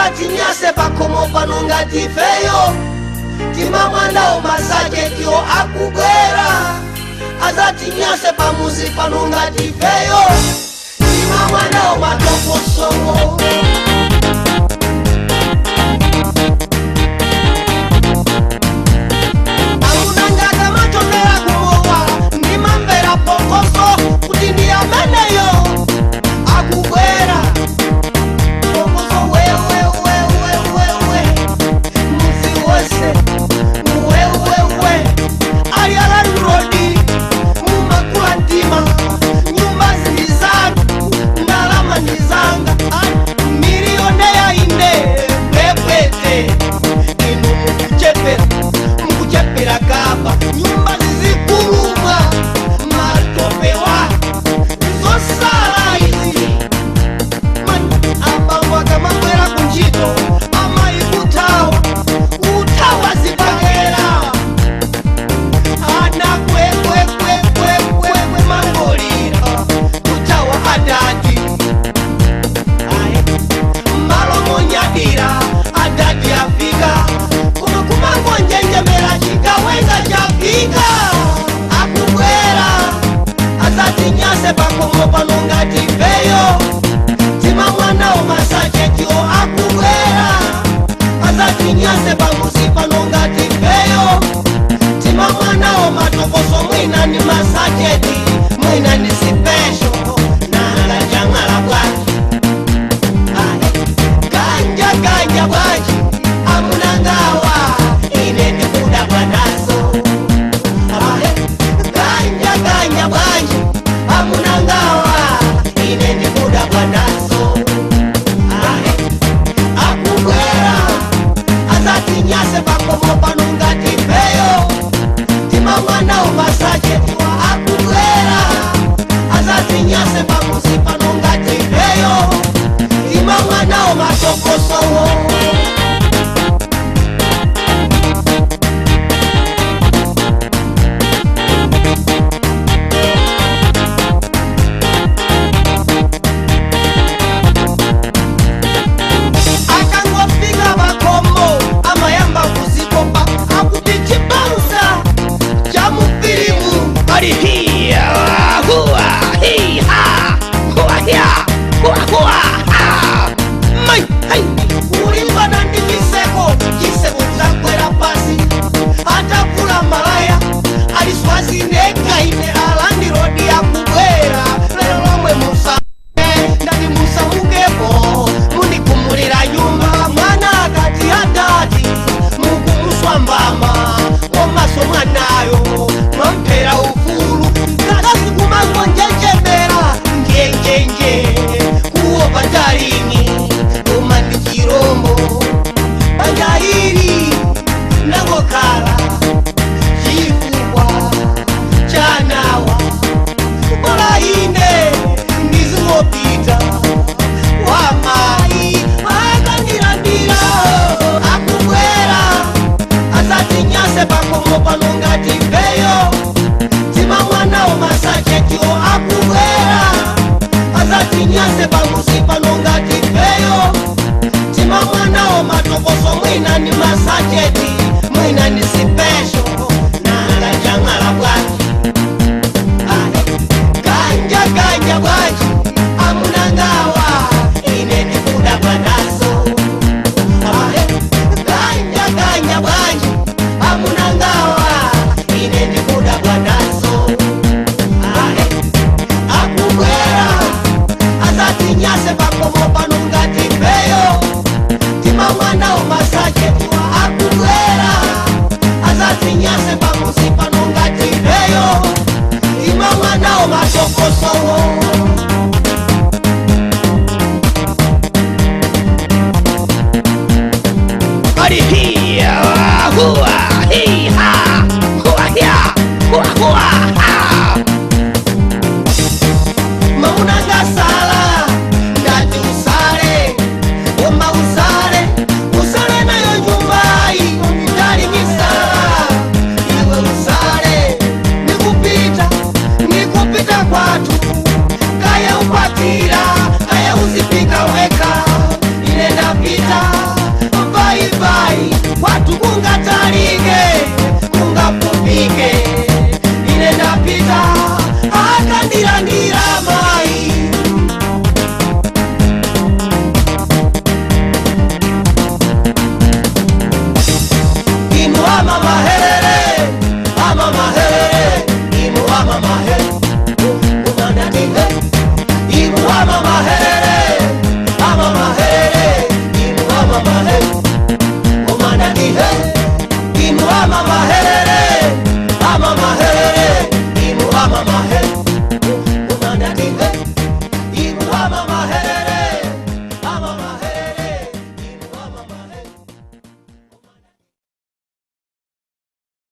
Azatinyase pakhomo pano ngati ifeyo timamwanawo masachetiwo akubwera. Azatinyase pamuzi pano ngati ifeyo timamwanawo matokosowo. Amunangaka machokera kumowa ndimamvera phokoso kuti ndi ameneyo akubwera. Phokoso wewewewewewe muzi wose wewewe ali alandrodi mumakula mtima nyumba ndi zanu ndalama ndi zanga milioneya ine pepete inu mukuchepera mukuchepera kapa nyumba zizikulumwa matopewa zosala izi. Abambo akamabwera kuntchito amayi kuthawa kuthawa zipakela ana kwekwekwekwekwekwe mangolira kuthawa adadi. Ayi, malo monyadira adadi afika koma kumangonjenjemera chikawenga chafika. Akubwera azatinyase pakhomo pano ngati ifeyo timamwanawo masachetiwo akubwera. Azatinyase pamuzi pano ngati ifeyo timamwanawo matokoso mwina ni masacheti mwina ni sipesho nanga chamwala bwanji. Ayi, ganja ganja bwanji amunangawa ine ndikuda bwanazo. Ayi, ganja ganja bwanji amunangawa ine ndikuda bwanazo. Ayi, akubwera azatinyase pakhomo pano ngati ifeyo timamwanawo masachetiwa akubwera. Azatinyase pamuzi pano ngati ifeyo timamwanawo matokosowo. Akangofika pakhomo amayamba kuzikopa akuti chibanza cha mufilimu ali hiya huwa hiha huwa hiya huwa huwa ha mai hai kulimbana ndi chiseko chiseko chakwera pasi atavula malaya aliswazineka ine alandirodi akubwera lero lomwe musa ndati musamukepo mundikumulira nyumba mwana akati adati mukumuswambama komaso mwanayo mwamphera ufulu mkazi kumangonjenjemera njenjenje kuopa talini koma ndi chirombo banja ili nangokhala chifukwa chanawa bola ine ndizingopita wamayi akandilandira. Akubwera azatinyase pakhomo pano ngati ifeyo timamwanawo masachetiwo akubwera. Azatinyase pamuzi pano ngati ifeyo timamwanawo matokoso mwina ni masacheti mwina ni sipesho nanga chamwala bwanji. Ayi, ganja ganja bwanji amunangawa ine ndikuda bwanazo. Ayi, ganja ganja bwanji amunangawa ine ndikuda bwanazo. Ayi, akubwera azatinyase pakhomo pano ngati ifeyo timamwanawo masachetiwa akubwera. Azatinyase pamuzi pano ngati ifeyo timamwanawo matokosowo.